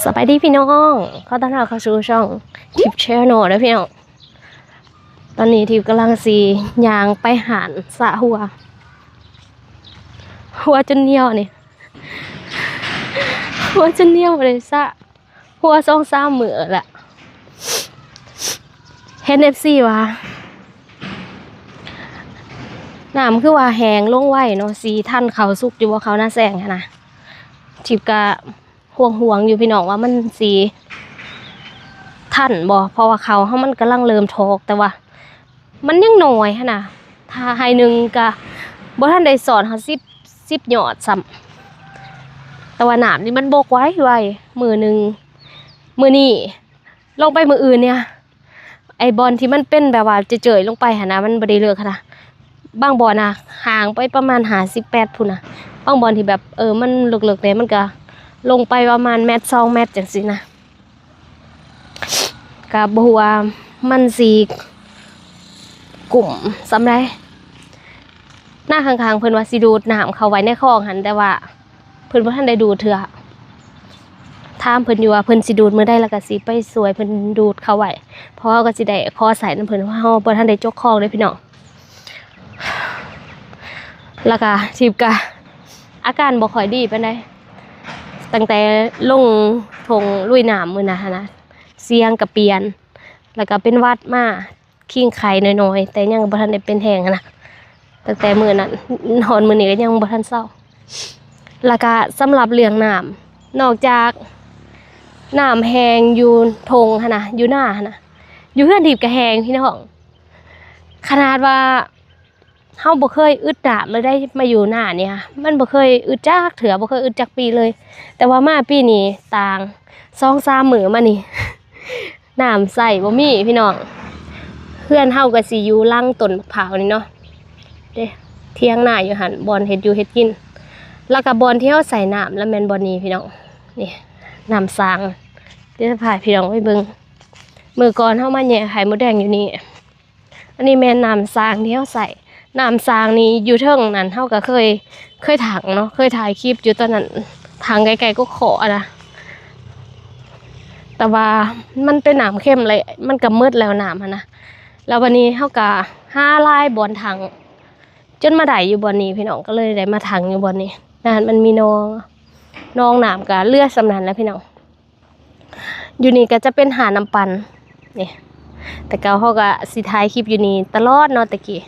ສະບາຍດີພີ່ນ້ອງ ຂໍຕ້ອນຮັບເຂົ້າສູ່ຊ່ອງທິບແຊນແນວເດີພີ່ນ້ອງ. ຕອນນີ້ທິບກຳລັງຊິຍ່າງໄປຮ້ານສະຫົວ ຫົວຈົນໜຽວນີ້ ຫົວຈົນໜຽວ ບໍ່ໄດ້ສະຫົວສອງສາມມື້ລະ. ເຫັນເອັບຊີວ່າ ນ້ຳຄືວ່າແຫ້ງລົງໄວເນາະ ຊິທັນເຂົ້າສຸກຢູ່ບໍ່ ເຂົ້ານາແຊງຫັ້ນນະ. ທິບກະຫ່ວງໆຢູ່ພີ່ນ້ອງ ວ່າມັນຊິທັນບໍ່ ເພາະວ່າເຂົ້າເຮົາມັນກຳລັງເລີ່ມຖອກ ແຕ່ວ່າມັນຍັງໜ້ອຍຫັ້ນນະ. ຖ້າໄຮ່ໜຶ່ງກະບໍ່ທັນໄດ້ສອດເຮົາສິບ ສິບຍອດຊ້ຳ ແຕ່ວ່ານ້ຳນີ້ມັນບົກໄວໆ ມື້ໜຶ່ງ ມື້ນີ້ລົງໄປ ມື້ອື່ນນີ້ ໄອ້ບ່ອນທີ່ມັນເປັນແບບວ່າເຈີຍໆລົງໄປຫັ້ນນະ ມັນບໍ່ໄດ້ເລິກຫັ້ນນະ. ບາງບ່ອນນະ ຫ່າງໄປປະມານຫ້າສິບແມັດພຸ້ນນະ. ບາງບ່ອນທີ່ແບບ ເອີ ມັນເລິກໆແດ່ ມັນກະລົງໄປປະມານແມັດ ສອງແມັດ ຈັ່ງຊີ້ນະ. ກະບໍ່ຮູ້ວ່າມັນຊິກຸ້ມສ່ຳໃດ. ນາຂ້າງໆເພິ່ນວ່າຊິດູດນ້ຳເຂົ້າໄວ້ໃນຄອງຫັ້ນ ແຕ່ວ່າ ເພິ່ນບໍ່ທັນໄດ້ດູດເທື່ອ. ຖາມເພິ່ນຢູ່ວ່າເພິ່ນຊິດູດມື້ໃດ ແລ້ວກໍຊິໄປຊ່ວຍເພິ່ນດູດເຂົ້າໄວ້ ເພາະເຮົາກໍຊິໄດ້ຂໍໃຊ້ນຳເພິ່ນ ເພາະເຮົາບໍ່ທັນໄດ້ຈົກຄອງເດ້ພີ່ນ້ອງ. ແລ້ວກໍທິບກະອາການບໍ່ຄ່ອຍດີປານໃດ ຕັ້ງແຕ່ລົງທົ່ງລຸຍນ້ຳມື້ນັ້ນຫັ້ນນະ ສຽງກະປ່ຽນ ແລ້ວກໍເປັນຫວັດມາ ຄີງໄຂ້ໜ້ອຍໆ ແຕ່ຍັງບໍ່ທັນໄດ້ເປັນແຮງຫັ້ນນະ. ຕັ້ງແຕ່ມື້ນັ້ນຮອດມື້ນີ້ກໍຍັງບໍ່ທັນເຊົາ. ແລ້ວກະສຳລັບເລື່ອງນ້ຳ ນອກຈາກນ້ຳແຫ້ງຢູ່ທົ່ງຫັ້ນນະ ຢູ່ນາຫັ້ນນະ ຢູ່ເຮືອນທິບກະແຫ້ງພີ່ນ້ອງ. ຂະໜາດວ່າເຮົາບໍ່ເຄີຍອຶດນ້ຳເລີຍໄດ໋ ມາຢູ່ນານີ້ ມັນບໍ່ເຄີຍອຶດຈັກເທື່ອ ບໍ່ເຄີຍອຶດຈັກປີເລີຍ. ແຕ່ວ່າມາປີນີ້ຕ່າງ ສອງສາມມື້ມານີ້ ນ້ຳໃຊ້ບໍ່ມີພີ່ນ້ອງ. ເຮືອນເຮົາກໍຊິຢູ່ຫຼັງຕົ້ນໝາກພ້າວນີ້ເນາະ ເດ້ ຖຽງນາຢູ່ຫັ້ນ ບ່ອນເຮັດຢູ່ເຮັດກິນ. ແລ້ວກໍບ່ອນທີ່ເຮົາໃຊ້ນ້ຳລະແມ່ນບ່ອນນີ້ພີ່ນ້ອງ. ນີ້ນ້ຳສ້າງ ດຽວຈະພາພີ່ນ້ອງໄປເບິ່ງ. ມື້ກ່ອນເຮົາມາແຍ່ໄຂ່ມົດແດງຢູ່ນີ້. ອັນນີ້ແມ່ນນ້ຳສ້າງທີ່ເຮົາໃຊ້. ນ້ຳສ້າງນີ້ຢູ່ເທິງນັ້ນ ເຮົາກໍເຄີຍ ເຄີຍຖັງເນາະ ເຄີຍຖ່າຍຄລິບຢູ່ຕອນນັ້ນ ຖັງໃກ້ໆກໍຂໍນະ. ແຕ່ວ່າມັນເປັນນ້ຳເຄັມເລີຍ ມັນກໍໝົດແລ້ວນ້ຳຫັ້ນນະ. ແລ້ວບັດນີ້ເຮົາກໍຫາຫຼາຍບ່ອນຖັງ ຈົນມາໄດ້ຢູ່ບ່ອນນີ້ພີ່ນ້ອງ ກໍເລີຍໄດ້ມາຖັງຢູ່ບ່ອນນີ້. ນັ້ນມັນມີໜອງ ໜອງນ້ຳກໍເຫຼືອສ່ຳນັ້ນແຫຼະພີ່ນ້ອງ. ຢູ່ນີ້ກໍຈະເປັນຮ້ານນ້ຳປັ່ນນີ້ ແຕ່ເກົ່າເຮົາກໍຊິຖ່າຍຄລິບຢູ່ນີ້ຕະຫຼອດເນາະແຕ່ກີ້.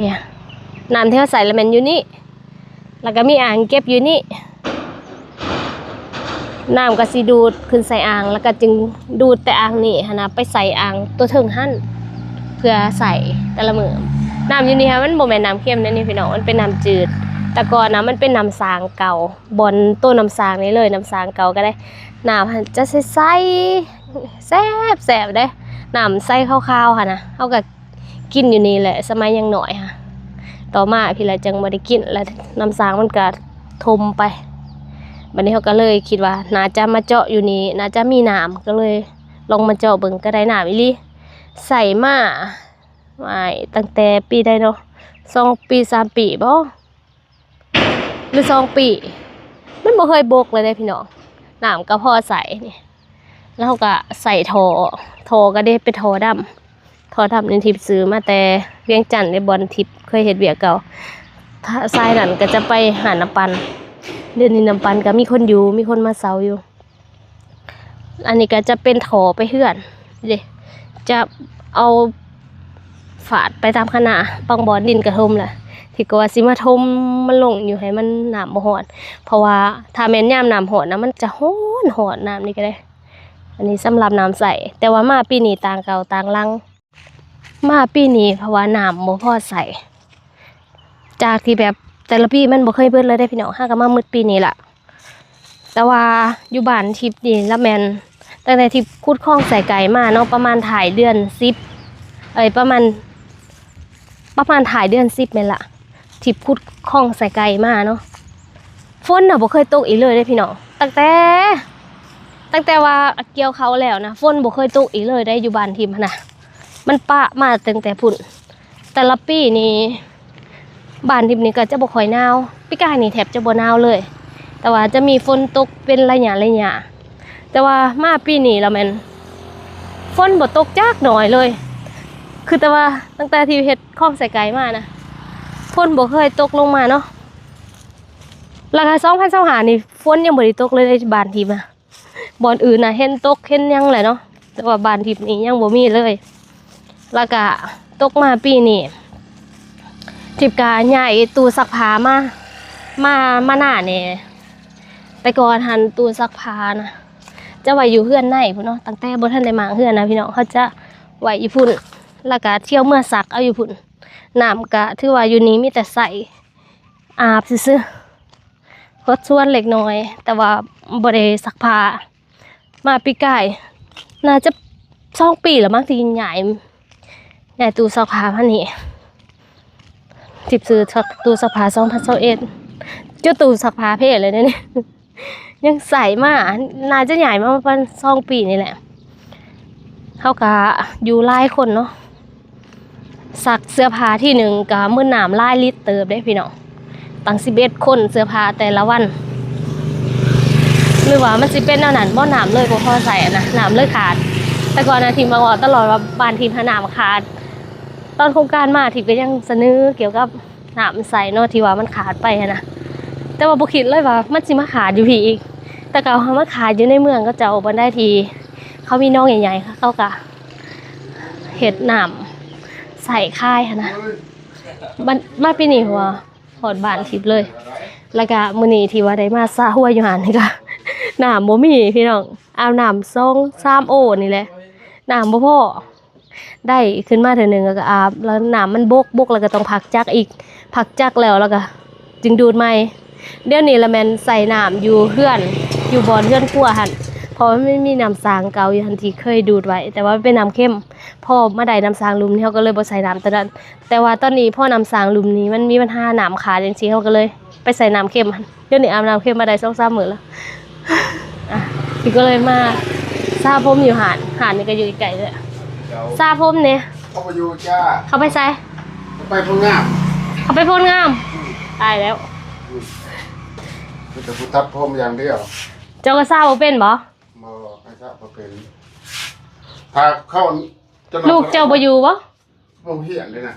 ນີ້ ນ້ຳທີ່ເຮົາໃຊ້ລະແມ່ນຢູ່ນີ້ ແລ້ວກໍມີອ່າງເກັບຢູ່ນີ້. ນ້ຳກໍຊິດູດຂຶ້ນໃສ່ອ່າງ ແລ້ວກໍຈຶ່ງດູດແຕ່ອ່າງນີ້ຫັ້ນນະ ໄປໃສ່ອ່າງຕົວເທິງຫັ້ນ ເພື່ອໃຊ້ແຕ່ລະມື້. ນ້ຳຢູ່ນີ້ຫັ້ນ ມັນບໍ່ແມ່ນນ້ຳເຄັມເດ້ນີ້ພີ່ນ້ອງ ມັນເປັນນ້ຳຈືດ. ແຕ່ກ່ອນນະ ມັນເປັນນ້ຳສ້າງເກົ່າ ບ່ອນໂຕນ້ຳສ້າງນີ້ເລີຍ ນ້ຳສ້າງເກົ່າກໍໄດ້. ນ້ຳຫັ້ນຈະໃສໆ ແຊບໆເດ້ ນ້ຳໃສຂາວໆຫັ້ນນະ. ເຮົາກໍກິນຢູ່ນີ້ແຫຼະ ສະໄໝຍັງນ້ອຍຫັ້ນ ຕໍ່ມາພີ້ລະຈຶ່ງບໍ່ໄດ້ກິນ ແລ້ວນ້ຳສ້າງມັນກໍຖົມໄປ. ບັດນີ້ເຮົາກໍເລີຍຄິດວ່າໜ້າຈະມາເຈາະຢູ່ນີ້ ໜ້າຈະມີນ້ຳ ກໍເລີຍລອງມາເຈາະເບິ່ງ ກໍໄດ້ນ້ຳອີ່ຫຼີ. ໃຊ້ມາ ໂອ້ຍ ຕັ້ງແຕ່ປີໃດເນາະ ສອງປີ ສາມປີບໍ ຫຼື ສອງປີ ມັນບໍ່ເຄີຍບົກເລີຍເດ້ພີ່ນ້ອງ. ນ້ຳກໍພໍໃຊ້ນີ້ ແລ້ວເຮົາກໍໃສ່ທໍ່ ທໍ່ກໍເດ້ເປັນທໍ່ດຳ ທໍ່ດຳນີ້ທິບຊື້ມາແຕ່ວຽງຈັນເດ້ ບ່ອນທິບເຄີຍເຮັດວຽກເກົ່າ. ສາຍນັ້ນກໍຈະໄປຮ້ານນ້ຳປັ່ນ ດຽວນີ້ນ້ຳປັ່ນກໍມີຄົນຢູ່ ມີຄົນມາເຊົ່າຢູ່. ອັນນີ້ກໍຈະເປັນທໍ່ໄປເຮືອນເດ້ ຈະເອົາຟາດໄປຕາມຄັນນາ. ບາງບ່ອນດິນກະຖົມແຫຼະ ທີ່ກໍວ່າຊິມາຖົມມັນລົງຢູ່ໃຫ້ມັນນ້ຳບໍ່ຮ້ອນ ເພາະວ່າຖ້າແມ່ນຍາມນ້ຳຮ້ອນນະ ມັນຈະຮ້ອນ ຮ້ອນນ້ຳນີ້ກໍໄດ້. ອັນນີ້ສຳລັບນ້ຳໃຊ້ ແຕ່ວ່າມາປີນີ້ຕ່າງເກົ່າຕ່າງຫຼັງ. ມາປີນີ້ເພາະວ່ານ້ຳບໍ່ພໍໃຊ້ ຈາກທີ່ແບບແຕ່ລະປີມັນບໍ່ເຄີຍເບິດເລີຍເດ້ພີ່ນ້ອງ ຫາກໍມາໝົດປີນີ້ລະ. ແຕ່ວ່າຢູ່ບ້ານທິບນີ້ລະແມ່ນ ຕັ້ງແຕ່ທິບຂຸດຄອງໃສ່ໄກ່ມາເນາະ ປະມານທ້າຍເດືອນສິບ ເອີຍ ປະມານ ປະມານທ້າຍເດືອນສິບແມ່ນລະ ທິບຂຸດຄອງໃສ່ໄກ່ມາເນາະ. ຝົນນະບໍ່ເຄີຍຕົກອີກເລີຍເດ້ພີ່ນ້ອງ ຕັ້ງແຕ່ ຕັ້ງແຕ່ວ່າກ່ຽວເຂົ້າແລ້ວນະ ຝົນບໍ່ເຄີຍຕົກອີກເລີຍໄດ໋ ຢູ່ບ້ານທິບຫັ້ນນະ. ມັນປະມາຕັ້ງແຕ່ພຸ້ນ ແຕ່ລະປີນີ້ ບ້ານທິບນີ້ກໍຈະບໍ່ຄ່ອຍໜາວ ປີກາຍນີ້ແທບຈະບໍ່ໜາວເລີຍ. ຕ່ວ່າຈະມີຝົນຕົກເປັນໄລຍະໆ. ແຕ່ວ່າມາປີນີ້ລະແມ່ນຝົນບໍ່ຕົກຈັກໜ້ອຍເລີຍ. ຄືແຕ່ວ່າຕັ້ງແຕ່ທີ່ເຮັດຄອງສາຍໄກມານະ ຝົນບໍ່ເຄີຍຕົກລົງມາເນາະ. ແລ້ວກະສອງພັນຊາວຫ້ານີ້ ຝົນຍັງບໍ່ໄດ້ຕົກເລີຍ ບ້ານທີ່ມາ ບ່ອນອື່ນນະເຫັນຕົກເຫັນຫຍັງແຫຼະເນາະ, ແຕ່ວ່າບ້ານທິບນີ້ຍັງບໍ່ມີເລີຍ. ແລ້ວກະຕົກມາປີນີ້ ທິບກະຍ້າຍຕູ້ຊັກຜ້າມາ ມາ ມາໜ້າແດ່. ແຕ່ກ່ອນຫັ້ນຕູ້ຊັກຜ້ານະ ຈະໄວ້ຢູ່ເຮືອນໃນພຸ້ນເນາະ, ຕັ້ງແຕ່ບໍ່ທັນໄດ້ມ້າງເຮືອນນະພີ່ນ້ອງ, ເຮົາຈະໄວ້ຢູ່ພຸ້ນ ແລ້ວກະທ່ຽວເມືອຊັກເອົາຢູ່ພຸ້ນ. ນ້ຳກະຖືວ່າຢູ່ນີ້ມີແຕ່ໃຊ້ອາບຊື່ໆ ຫົດສວນເລັກນ້ອຍ ແຕ່ວ່າບໍ່ໄດ້ຊັກຜ້າ. ມາປີກາຍ ໜ້າຈະສອງປີແລ້ວມັ້ງທີ່ຍ້າຍ ຍ້າຍຕູ້ຊັກຜ້າມານີ້. ທິບຊື້ຕູ້ຊັກຜ້າສອງພັນຊາວເອັດ ຈົນຕູ້ຊັກຜ້າເພເລີຍເດນີ້ ຍັງໃຊ້ມາ ໜ້າຈະຍ້າຍມາປະມານສອງປີນີ້ແຫຼະ. ເຮົາກະຢູ່ຫຼາຍຄົນເນາະ. ຊັກເສື້ອຜ້າທີໜຶ່ງກະໝົດນ້ຳຫຼາຍລິດເຕີບເດ້ພີ່ນ້ອງ, ຕັ້ງສິບເອັດຄົນເສື້ອຜ້າແຕ່ລະວັນ. ຫຼືວ່າມັນຊິເປັນແນວນັ້ນບໍ່ ນ້ຳເລີຍບໍ່ພໍໃຊ້ຫັ້ນນະ ນ້ຳເລີຍຂາດ. ແຕ່ກ່ອນນະທິບມັກເວົ້າຕະຫຼອດວ່າບ້ານທິບຫັ້ນນ້ຳຂາດ. ຕອນໂຄງການມາທິບກະຍັງສະເໜີກ່ຽວກັບ ນ້ຳໃຊ້ເນາະ ທີ່ວ່າມັນຂາດໄປຫັ້ນນະ, ແຕ່ວ່າບໍ່ຄິດເລີຍວ່າມັນຊິມາຂາດຢູ່ພີ້ອີກ. ແຕ່ເກົ່າຫັ້ນມັນຂາດຢູ່ໃນເມືອງເຂົາເຈົ້າ ບ່ອນໃດທີ່ເຂົາມີໜອງໃຫຍ່ໆ ເຂົາກະເຮັດນ້ຳໃຊ້ຂາຍຫັ້ນນະ. ບັດ ມາປີນີ້ຫົວ ຮອດບ້ານທິບເລີຍ. ແລ້ວກະມື້ນີ້ທີ່ວ່າໄດ້ມາສະຫົວຢູ່ຫັ້ນນີ້ກະ ນ້ຳບໍ່ມີພີ່ນ້ອງ, ອາບນ້ຳສອງສາມໂອນີ້ແຫຼະ ນ້ຳບໍ່ພໍ. ໄດ້ຂຶ້ນມາເທື່ອໜຶ່ງ ແລ້ວກໍອາບ ແລ້ວນ້ຳມັນບົກ ບົກແລ້ວກໍຕ້ອງພັກຈັກອີກ ພັກຈັກແລ້ວ ແລ້ວກໍຈຶ່ງດູດໃໝ່. ດຽວນີ້ລະແມ່ນໃສ່ນ້ຳຢູ່ເຮືອນ ຢູ່ບ່ອນເຮືອນຄົວຫັ້ນ ເພາະວ່າມັນມີນ້ຳສ້າງເກົ່າຢູ່ຫັ້ນທີ່ເຄີຍດູດໄວ້ ແຕ່ວ່າມັນເປັນນ້ຳເຄັມ. ພໍມາໄດ້ນ້ຳສ້າງລຸ່ມນີ້ ເຮົາກໍເລີຍບໍ່ໃສ່ນ້ຳຕົວນັ້ນ. ແຕ່ວ່າຕອນນີ້ພໍນ້ຳສ້າງລຸ່ມນີ້ມັນມີບັນຫານ້ຳຂາດຈັ່ງຊີ້ ເຮົາກໍເລີຍໄປໃສ່ນ້ຳເຄັມຫັ້ນ. ດຽວນີ້ອາບນ້ຳເຄັມມາໄດ້ສອງສາມມື້ແລ້ວ. ອ່ະ ທີ່ກໍເລີຍມາສະຜົມຢູ່ຮ້ານ ຮ້ານນີ້ກໍຢູ່ໃກ້ໆເລີຍ. ສະຜົມແດ່. ເຂົາບໍ່ຢູ່ຈ້າ. ເຂົາໄປໃສ? ເຂົາໄປໂພນງາມ. ເຂົາໄປໂພນງາມ. ອືມ ຕາຍແລ້ວ. ອືມ ມີແຕ່ຜູ້ຕັດຜົມຢ່າງດຽວ. ເຈົ້າກໍສະບໍ່ເປັນບໍ? ບໍ່ ຂ້ອຍສະບໍ່ເປັນ. ຖ້າເຂົາ ລູກເຈົ້າບໍ່ຢູ່ບໍ? ໂຮງຮຽນເດ້ນະ.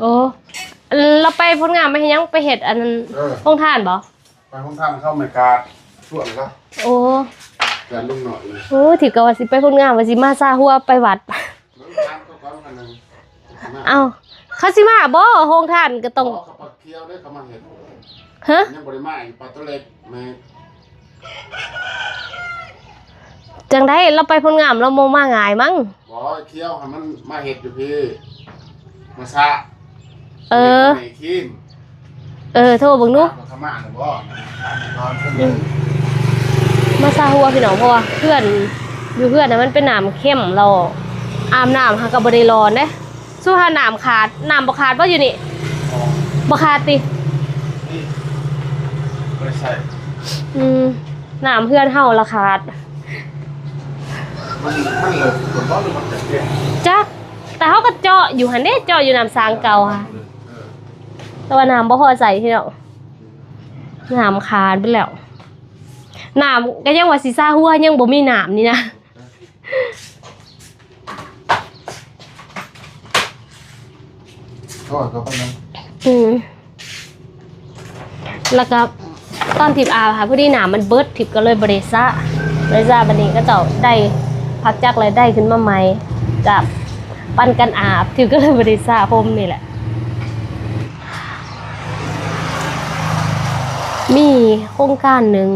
ໂອ້ ລາວໄປໂພນງາມໄປເຮັດຫຍັງ? ໄປເຮັດອັນ ເອີ ໂຮງທານບໍ? ໄປໂຮງທານເຂົາແມ່ກາດຊວນລາວ. ໂອ້ ກາດລຸງໜ້ອຍ. ໂອ້ ທິບກໍວ່າຊິໄປໂພນງາມ ວ່າຊິມາຊາຫົວໄປວັດ. ເອີ ຖາມເຂົາກ່ອນອັນໜຶ່ງ. ເອົ້າ ເຂົາຊິມາບໍ? ໂຮງທານກໍຕ້ອງ ບໍ່ ເຂົາປາກຂຽວເດ້ ເຂົາມາເຮັດ. ຮະ? ຍັງບໍ່ໄດ້ມາອີກ ປາໂຕເລັກແມ່. ຈັ່ງໃດ ລາວໄປໂພນງາມ ລາວບໍ່ມາງ່າຍມັ້ງ. ບໍ່ ຂຽວໃຫ້ມັນມາເຮັດຢູ່ພີ້ ມາສະ. ເອີ ເຮັດໃຫ້ຄີນ. ເອີ ໂທເບິ່ງດູ. ເຂົາມາແລ້ວບໍ່? ອືມ ມາສະຫົວພີ່ນ້ອງ ເພາະວ່າເຮືອນ ຢູ່ເຮືອນນະມັນເປັນນ້ຳເຄັມ ແລ້ວອາບນ້ຳຫາກໍບໍ່ໄດ້ຮ້ອນເດ້. ສຸພານ້ຳຂາດ ນ້ຳບໍ່ຂາດບໍ່ຢູ່ນີ້? ບໍ່ ບໍ່ຂາດຕິ? ນີ້ ບໍ່ໄດ້ໃຊ້. ອືມ ນ້ຳເຮືອນເຮົາລະຂາດ. ມັນ ມັນເລີກຄົນບໍ່ ຫຼືມັນຈະເປັນ? ຈັກ ແຕ່ເຮົາກໍເຈາະຢູ່ຫັ້ນເດ້ ເຈາະຢູ່ນ້ຳສ້າງເກົ່າຫາ. ເອີ ແຕ່ວ່ານ້ຳບໍ່ພໍໃຊ້ພີ່ນ້ອງ ນ້ຳຂາດໄປແລ້ວ. ນ້ຳກໍຍັງວ່າຊິສະຫົວ ຍັງບໍ່ມີນ້ຳນີ້ນະ. ໂອ້ຍ ກໍເປັນນະ. ອືມ ແລ້ວກໍຕອນທິບອາບຫັ້ນ ພໍດີນ້ຳມັນເບິດ ທິບກໍເລີຍບໍ່ໄດ້ສະ ບໍ່ໄດ້ສະ. ບັດນີ້ເຂົາເຈົ້າໄດ້ພັກຈັກແລ້ວ ໄດ້ຂຶ້ນມາໃໝ່ ກໍປັນກັນອາບ ທິບກໍເລີຍບໍ່ໄດ້ສະຜົມນີ້ແຫຼະ. ມີໂຄງການໜຶ່ງ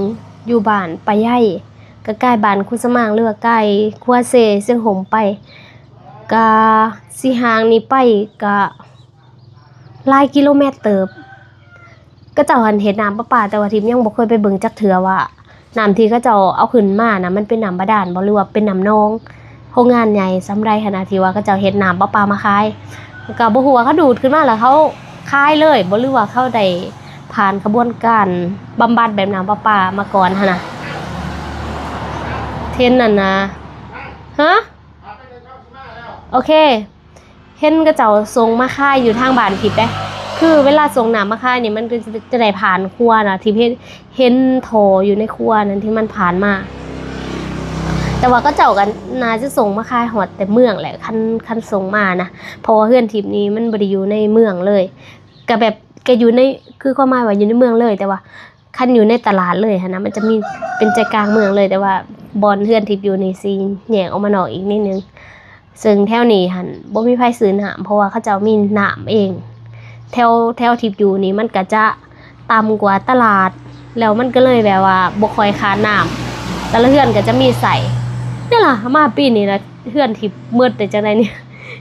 ຢູ່ບ້ານປາໃຫຍ່ ໃກ້ໆບ້ານຄູສະໝາງ ຫຼືວ່າໃກ້ຂົວເຊ ຊຽງຫົ່ມໄປ ກະຊິຫ່າງນີ້ໄປກະຫຼາຍກິໂລແມັດເຕີບ. ເຂົາເຈົ້າຫັ້ນເຮັດນ້ຳປະປາ ແຕ່ວ່າທິບຍັງບໍ່ເຄີຍໄປເບິ່ງຈັກເທື່ອວ່າ ນ້ຳທີ່ເຂົາເຈົ້າເອົາຂຶ້ນມານະ ມັນເປັນນ້ຳບາດານບໍ ຫຼືວ່າເປັນນ້ຳໜອງ ໂຮງງານໃຫຍ່ສ່ຳໃດຫັ້ນນະ ທີ່ວ່າເຂົາເຈົ້າເຮັດນ້ຳປະປາມາຂາຍ. ກະບໍ່ຮູ້ວ່າເຂົາດູດຂຶ້ນມາແລ້ວເຂົາຂາຍເລີຍບໍ ຫຼືວ່າເຂົາໄດ້ຜ່ານຂະບວນການບຳບັດແບບນ້ຳປະປາມາກ່ອນຫັ້ນນະ. ເຫັນນັ້ນນະ ຮະ? ໂອເຄ ເຫັນເຂົາເຈົ້າສົ່ງມາຂາຍຢູ່ທາງບ້ານທິບເດ້. ຄືເວລາສົ່ງນ້ຳມາຂາຍນີ້ ມັນກໍຈະໄດ້ຜ່ານຄົວນະ ທີ່ເຫັນ ເຫັນທໍ່ຢູ່ໃນຄົວນັ້ນທີ່ມັນຜ່ານມາ. ແຕ່ວ່າເຂົາເຈົ້າກໍໜ້າຈະສົ່ງມາຂາຍຮອດແຕ່ເມືອງແຫຼະ ຄັນ ຄັນສົ່ງມານະ ເພາະວ່າເຮືອນທິບນີ້ມັນບໍ່ໄດ້ຢູ່ໃນເມືອງເລີຍ ກໍແບບ ກໍຢູ່ໃນ ຄືຄວາມໝາຍວ່າຢູ່ໃນເມືອງເລີຍ ແຕ່ວ່າ ຄັນຢູ່ໃນຕະຫຼາດເລີຍຫັ້ນນະ ມັນຈະມີເປັນໃຈກາງເມືອງເລີຍ ແຕ່ວ່າບ່ອນເຮືອນທິບຢູ່ນີ້ຊິແຍກອອກມານອກອີກນິດໜຶ່ງ. ເຊິ່ງແຖວນີ້ຫັ້ນບໍ່ມີໃຜຊື້ນ້ຳ ເພາະວ່າເຂົາເຈົ້າມີນ້ຳເອງ. ແຖວ ແຖວທິບຢູ່ນີ້ມັນກະຈະຕ່ຳກວ່າຕະຫຼາດ ແລ້ວມັນກໍເລີຍແບບວ່າບໍ່ຄ່ອຍຂາດນ້ຳ ແຕ່ລະເຮືອນກໍຈະມີໃຊ້. ນີ້ລະ ມາປີນີ້ລະ ເຮືອນທິບໝົດໄດ້ຈັ່ງໃດນີ້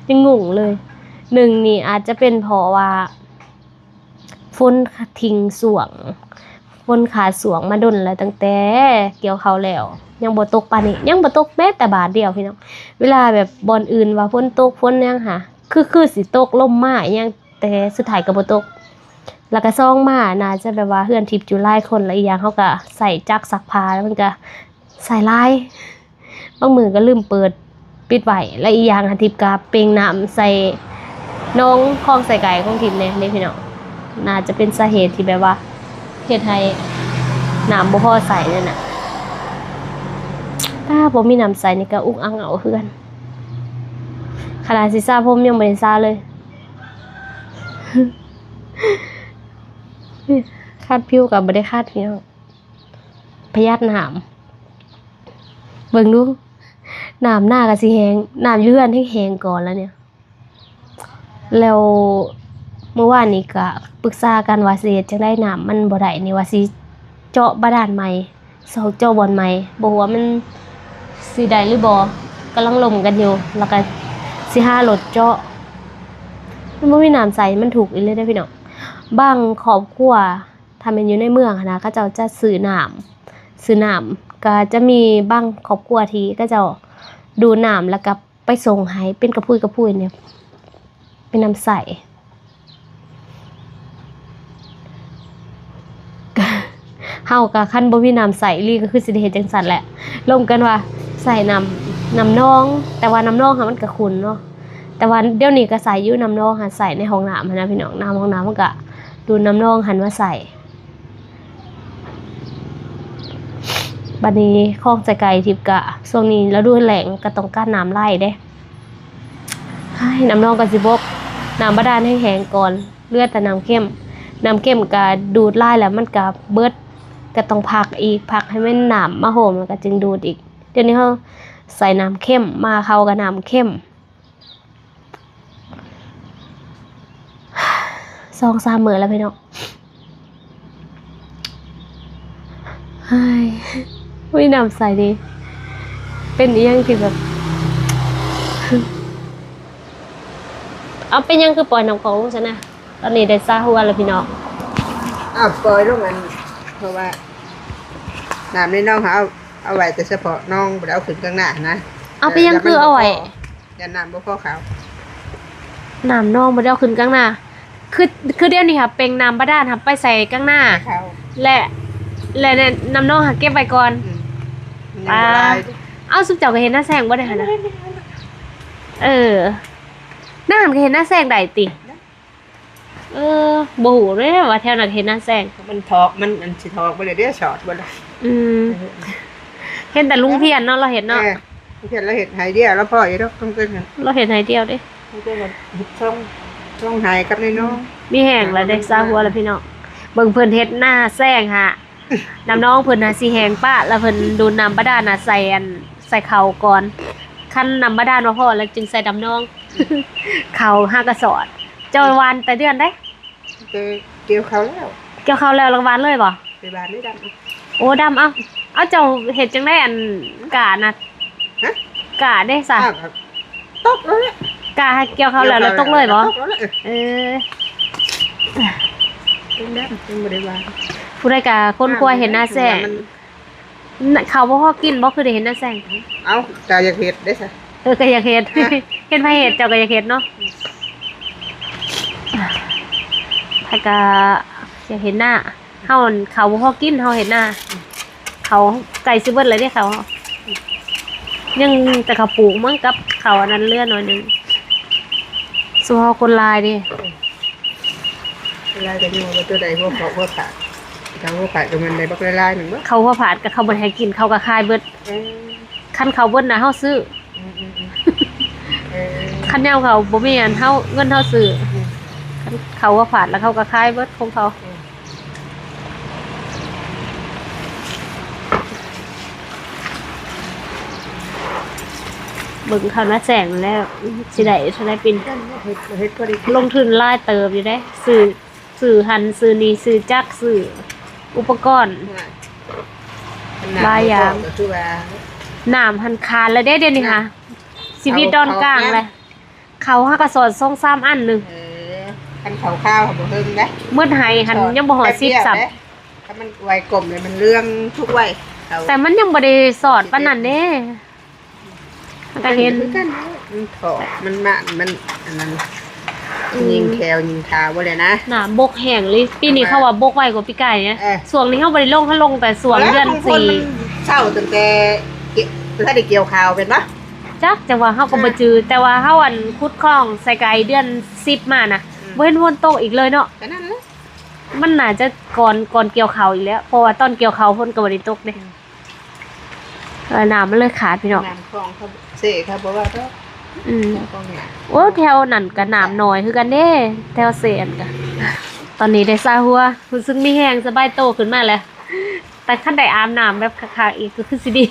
ຍັງງົງເລີຍ. ໜຶ່ງນີ້ອາດຈະເປັນເພາະວ່າ ຝົນຂາດ ຖິ້ມຊ່ວງ ຝົນຂາດຊ່ວງມາດົນແລ້ວ ຕັ້ງແຕ່ກ່ຽວເຂົ້າແລ້ວ ຍັງບໍ່ຕົກປານນີ້ ຍັງບໍ່ຕົກແມ້ແຕ່ບາດດຽວພີ່ນ້ອງ. ເວລາແບບບ່ອນອື່ນວ່າຝົນຕົກຝົນຫຍັງຫາ ຄື ຄືຊິຕົກ ລົມມາອີ່ຫຍັງ ແຕ່ສຸດທ້າຍກໍບໍ່ຕົກ. ແລ້ວກໍສອງມາ ໜ້າຈະແບບວ່າເຮືອນທິບຢູ່ຫຼາຍຄົນ ແລ້ວອີກຢ່າງເຮົາກໍໃຊ້ຈັກຊັກຜ້າ ແລ້ວມັນກໍໃຊ້ຫຼາຍ ບາງມື້ກໍລືມເປີດປິດໄວ້ ແລະ ອີກຢ່າງຫັ້ນ ທິບກໍເປັ່ງນ້ຳໃສ່ໜອງຄອງໄຊໄກ່ຂອງທິບແດ່ເດ້ພີ່ນ້ອງ. ໜ້າຈະເປັນສາເຫດທີ່ແບບວ່າເຮັດໃຫ້ນ້ຳບໍ່ພໍໃຊ້ນັ້ນນະ. ຖ້າບໍ່ມີນ້ຳໃຊ້ນີ້ກໍອຸກອັ່ງເອົາເຮືອນ ຂະໜາດຊິສະຜົມຍັງບໍ່ໄດ້ສະເລີຍ ຂັດຜິວກໍບໍ່ໄດ້ຂັດພີ່ນ້ອງ. ປະຢັດນ້ຳ ເບິ່ງດູ ນ້ຳນາກໍຊິແຫ້ງ ນ້ຳຢູ່ເຮືອນແຫ້ງໆກ່ອນລະນີ້. ແລ້ວມື້ວານນີ້ກໍປຶກສາກັນວ່າຊິເຮັດຈັ່ງໃດ ນ້ຳມັນບໍ່ໄດ້ນີ້ ວ່າຊິເຈາະບາດານໃໝ່ ຊອກເຈາະບ່ອນໃໝ່ ບໍ່ຮູ້ວ່າມັນຊິໄດ້ຫຼືບໍ່ ກຳລັງລົມກັນຢູ່ ແລ້ວກໍຊິຫາລົດເຈາະ. ມັນບໍ່ມີນ້ຳໃຊ້ ມັນທຸກອີ່ຫຼີເດ້ພີ່ນ້ອງ. ບາງຄອບຄົວ ຖ້າແມ່ນຢູ່ໃນເມືອງຫັ້ນນະ ເຂົາເຈົ້າຈະຊື້ນ້ຳ ຊື້ນ້ຳ ກໍຈະມີບາງຄອບຄົວທີ່ເຂົາເຈົ້າດູດນ້ຳ ແລ້ວກໍໄປສົ່ງໃຫ້ເປັນກະພຸ້ຍກະພຸ້ຍນີ້ ເປັນນ້ຳໃຊ້. ເຮົາກໍຄັນບໍ່ມີນ້ຳໃຊ້ອີ່ຫຼີ ກໍຄືຊິໄດ້ເຮັດຈັ່ງຊັ້ນແຫຼະ ລົມກັນວ່າໃຊ້ນ້ຳ ນ້ຳໜອງ ແຕ່ວ່ານ້ຳໜອງຫັ້ນມັນກໍຂຸ່ນເນາະ. ແຕ່ວ່າດຽວນີ້ກໍໃຊ້ຢູ່ ນ້ຳໜອງຫັ້ນໃຊ້ໃນຫ້ອງນ້ຳຫັ້ນນະພີ່ນ້ອງ ນ້ຳຫ້ອງນ້ຳ ເຮົາກໍດູດນ້ຳໜອງຫັ້ນມາໃຊ້. ບັດນີ້ຄອງໄຊໄກ່ທິບກະ ຊ່ວງນີ້ລະດູແລ້ງກໍຕ້ອງການນ້ຳຫຼາຍເດ້. ເຮີ້ຍ ນ້ຳໜອງກໍຊິບົກ ນ້ຳບາດານແຫ້ງໆກ່ອນ ເຫຼືອແຕ່ນ້ຳເຄັມ. ນ້ຳເຄັມກໍດູດຫຼາຍແລ້ວມັນກໍເບິດ ກໍຕ້ອງພັກອີກ ພັກໃຫ້ມັນນ້ຳມາໂຮມ ແລ້ວກໍຈຶ່ງດູດອີກ. ດຽວນີ້ເຮົາໃສ່ນ້ຳເຄັມ ມາເຂົ້າກັບນ້ຳເຄັມ. ສອງສາມມື້ແລ້ວພີ່ນ້ອງ ເຮີ້ຍ ມີນ້ຳໃສດີ ເປັນອີ່ຫຍັງທີ່ແບບ ເອົາ ເປັນຫຍັງຄືປ່ອຍນ້ຳຂອງລົງຊັ້ນນະ? ຕອນນີ້ໄດ້ຊາຫົວແລ້ວພີ່ນ້ອງ. ອ້າວ ປ່ອຍລົງອັນ ເພາະວ່ານ້ຳໃນໜອງເຮົາເອົາ ເອົາໄວ້ແຕ່ສະເພາະໜອງ ບໍ່ໄດ້ເອົາຂຶ້ນກາງນານະ. ເອົາ ເປັນຫຍັງຄືເອົາໄວ້? ຢ້ານນ້ຳບໍ່ພໍເຂົ້າ. ນ້ຳໜອງບໍ່ໄດ້ເອົາຂຶ້ນກາງນາ ຄື ຄືດຽວນີ້ຫາເປັ່ງນ້ຳບາດານຫາໄປໃສ່ກາງນາ ເຂົ້າ ແລະ ແລະ ແລະນ້ຳໜອງຫາເກັບໄວ້ກ່ອນ. ອືມ ມັນຍັງບໍ່ຫຼາຍ. ອ້າ ເອົາ ຊຸມເຈົ້າກໍເຮັດນາແຊງບໍ່ໄດ້ຫັ້ນນະ? ເອີ ນາຫັ້ນກໍເຮັດນາແຊງໄດ້ຕິ? ເອີ ບໍ່ຮູ້ເດ້ວ່າແຖວນັ້ນເຮັດນາແຊງ. ມັນຖອກ ມັນອັນຊິຖອກບໍ່ໄດ້ເດ້ ຊອດບໍ່ໄດ້. ອືມ ເອີ ເຫັນແຕ່ລຸງພຽນເນາະ ລາວເຮັດເນາະ. ເອີ ລຸງພຽນລາວເຮັດໄຮ່ດຽວ ລາວພໍຢູ່ດອກ ຕ້ອງເກີນຫັ້ນ ລາວເຮັດໄຮ່ດຽວເດ້. ຕ້ອງເກີນຫັ້ນ ຊ່ອງ ຊ່ອງໄຮ່ກັບໃນໜອງ. ມີແຮງແລ້ວເດ້ ຊາຫົວແລ້ວພີ່ນ້ອງ. ເບິ່ງເພິ່ນເຮັດນາແຊງຫາ ນ້ຳໜອງເພິ່ນຫາຊິແຫ້ງປະ ແລ້ວເພິ່ນດູດນ້ຳບາດານນະໃສ່ອັນ ໃສ່ເຂົ້າກ່ອນ. ຄັນນ້ຳບາດານບໍ່ພໍແລ້ວຈຶ່ງໃສ່ນ້ຳໜອງ. ເຂົ້າຫາກະສອດ. ເຈົ້າຫວ່ານແຕ່ເດືອນໃດ? ແຕ່ກ່ຽວເຂົ້າແລ້ວ. ກ່ຽວເຂົ້າແລ້ວ ແລ້ວຫວ່ານເລີຍບໍ່? ໄປຫວ່ານເລີຍດຳ. ໂອ້ ດຳເອົາ. ເອົາ ເຈົ້າເຮັດຈັ່ງໃດ ອັນ ກ້ານະ? ຮະ? ກ້າເດ້ຊະ? ກ້າກໍຕົກແລ້ວແຫຼະ. ກ້າຫາກ່ຽວເຂົ້າແລ້ວ ແລ້ວຕົກເລີຍບໍ່? ຕົກແລ້ວແຫຼະ. ເອີ ເອີ ຍັງດຳ ຍັງບໍ່ໄດ້ຫວ່ານ. ຜູ້ໃດກະຄົ້ນຄວ້າເຮັດນາແຊງ ມັນ ເຂົ້າບໍ່ພໍກິນບໍ່ ຄືໄດ້ເຮັດນາແຊງ? ເອົ້າ ກະຢາກເຮັດເດ້ຊະ. ເອີ ກະຢາກເຮັດ. ເອີ ເຫັນໃຜເຮັດ ເຈົ້າກະຢາກເຮັດເນາະ. ໃຜກະຢາກເຮັດນາ. ເຮົາ ເຂົ້າບໍ່ພໍກິນ ເຮົາເຮັດນາ. ເຂົ້າໃກ້ຊິເບິດແລ້ວເດ້ ເຂົ້າເຮົາ ຍັງແຕ່ເຂົ້າປູກມັ້ງ ກັບເຂົ້າອັນນັ້ນເຫຼືອໜ້ອຍໜຶ່ງ. ສະເພາະຄົນຫຼາຍເດ້. ລາຍກໍຍັງວ່າຕົວໃດຫົວເພາະຫົວຜາດ ຖ້າຫົວຜາດກໍແມ່ນໄດ້ບັກຫຼາຍໆແມ່ນບໍ່? ເຂົາຫົວຜາດກໍເຂົາບໍ່ໃຫ້ກິນ ເຂົາກໍຂາຍເບິດ. ເອີ ຄັນເຂົາເບິດນະເຮົາຊື້. ອືມໆໆ ເອີ ຄັນແນວເຂົາບໍ່ມີອັນເຮົາ ເງິນເຮົາຊື້. ອືມ ຄັນເຂົາວ່າຝາດແລ້ວເຂົາກໍຂາຍເບິດຂອງເຂົາ. ອືມ ເບິ່ງເຂົ້າໜ້າແຈ້ງແລ້ວ ຊິໄດ້ເທົ່າໃດປີນີ້? ເຮັດ ເຮັດພໍໄດ້ກິນ ລົງທຶນຫຼາຍເຕີບຢູ່ເດ້ ຊື້ ຊື້ຫັ້ນຊື້ນີ້ ຊື້ຈັກ ຊື້ອຸປະກອນ ໂອ້ຍ ຫຼາຍຢ່າງ ນ້ຳບໍ່ພໍກໍຄືວ່າ ນ້ຳຫັ້ນຂາດແລ້ວເດ້ ດຽວນີ້ຫາ ຊີວິດດອນກາງແຫຼະ ເຂົ້າເຮົາກໍສອດສອງສາມອັນໜຶ່ງ. ເອີ ຄັນເຂົ້າຂາວບໍ່ເຖິງເດ້ ໝົດໄຮ່ຫັ້ນຍັງບໍ່ຮອດສິບຊ້ຳ. ຖ້າມັນໄວກົມເລີຍ ມັນເຫຼືອງທຸກໄວ ແຕ່ມັນຍັງບໍ່ໄດ້ສອດປານນັ້ນເດ້. ມັນກໍເຫັນຄືກັນ ມັນເທາະ ມັນມາ ມັນອັນນັ້ນ ອືມ ຍິງແຂ້ວຍິງຂາບໍ່ແລ້ວນະ. ນ້ຳບົກແຮງເລີຍ ປີນີ້ເຂົາວ່າບົກໄວກວ່າປີກາຍນະ. ເອີ ຊ່ວງນີ້ເຮົາບໍ່ໄດ້ລົງ ເຮົາລົງແຕ່ຊ່ວງເດືອນສີ່ ເຊົາຕັ້ງແຕ່ ບໍ່ທັນໄດ້ກ່ຽວເຂົ້າແມ່ນບໍ່? ຈັກ ຈັ່ງວ່າເຮົາກໍບໍ່ຈື່ ແຕ່ວ່າເຮົາອັນຂຸດຄອງໃສ່ໄກເດືອນສິບມານະ ອືມ ບໍ່ເຫັນຝົນຕົກອີກເລີຍເນາະ. ກໍນັ້ນແຫຼະ ມັນໜ້າຈະກ່ອນ ກ່ອນກ່ຽວເຂົ້າອີກແລ້ວ ເພາະວ່າຕອນກ່ຽວເຂົ້າຝົນກໍບໍ່ໄດ້ຕົກເດ້. ອືມ ເອີ ນ້ຳມັນເລີຍຂາດພີ່ນ້ອງ ນ້ຳຂອງເຂົາເຊເຂົາບໍ່ວ່າດອກ. ອືມ ແຖວຂອງນີ້ ໂອ້ ແຖວນັ້ນກໍນ້ຳໜ້ອຍຄືກັນເດ້ ແຖວເຊຫັ້ນກໍ. ຕອນນີ້ໄດ້ຊາຫົວ ຮູ້ສຶກມີແຮງສະບາຍໂຕຂຶ້ນມາແລ້ວ ແຕ່ຄັນໄດ້ອາບນ້ຳແບບຄັກໆອີກກໍຄືຊິດີ.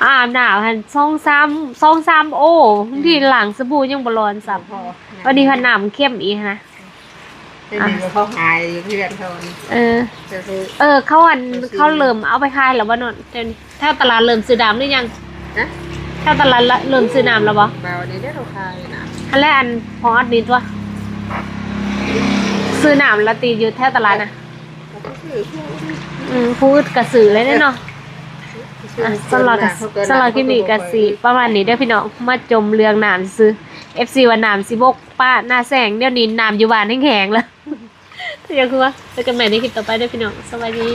ອາບນ້ຳຫັ້ນສອງສາມ ສອງສາມໂອ ບາງທີ ອືມ ລ້າງສະບູຍັງບໍ່ຫຼອນຊ້ຳ ບໍ່ພໍ ອັນນີ້ພັດນ້ຳເຄັມອີກຫັ້ນນະ. ເປັນຫຍັງ ອ່ະ ເຂົາຫາຍຢູ່ເຮືອນເຂົານີ້. ເອີ ເອີ ເຂົາອັນ ເຂົາເລີ່ມເອົາໄປຂາຍແລ້ວບໍ່ນ້ອງ? ແຖວນີ້ ແຖວຕະຫຼາດເລີ່ມຊື້ນ້ຳຫຼືຍັງ? ຮະ? ແຖວຕະຫຼາດລະ ເລີ່ມຊື້ນ້ຳແລ້ວບໍ່? ບໍ່ ນີ້ເດ້ ເຂົາຂາຍນ້ຳ ຫັ້ນແຫຼະ ອັນພໍອອດນີ້ຕົວະ ຊື້ນ້ຳລະຕິ ຢູ່ແຖວຕະຫຼາດນະ. ອືມ ຜູ້ອື່ນກໍຊື້ເລີຍເນາະ. ອ່ະ ສຳລັບ ສຳລັບຄລິບນີ້ກໍຊິປະມານນີ້ເດີພີ່ນ້ອງ ມາຈົ່ມເລື່ອງນ້ຳຊື່ໆ. ເອັຟຊີ ວ່ານ້ຳຊິບົກປະໜ້າແຊງ ດຽວນີ້ນ້ຳຢູ່ບ້ານແຫ້ງໆແລ້ວ. ຢ່າຄືວ່າ ເຈີກັນໃໝ່ໃນຄລິບຕໍ່ໄປເດີພີ່ນ້ອງ ສະບາຍດີ.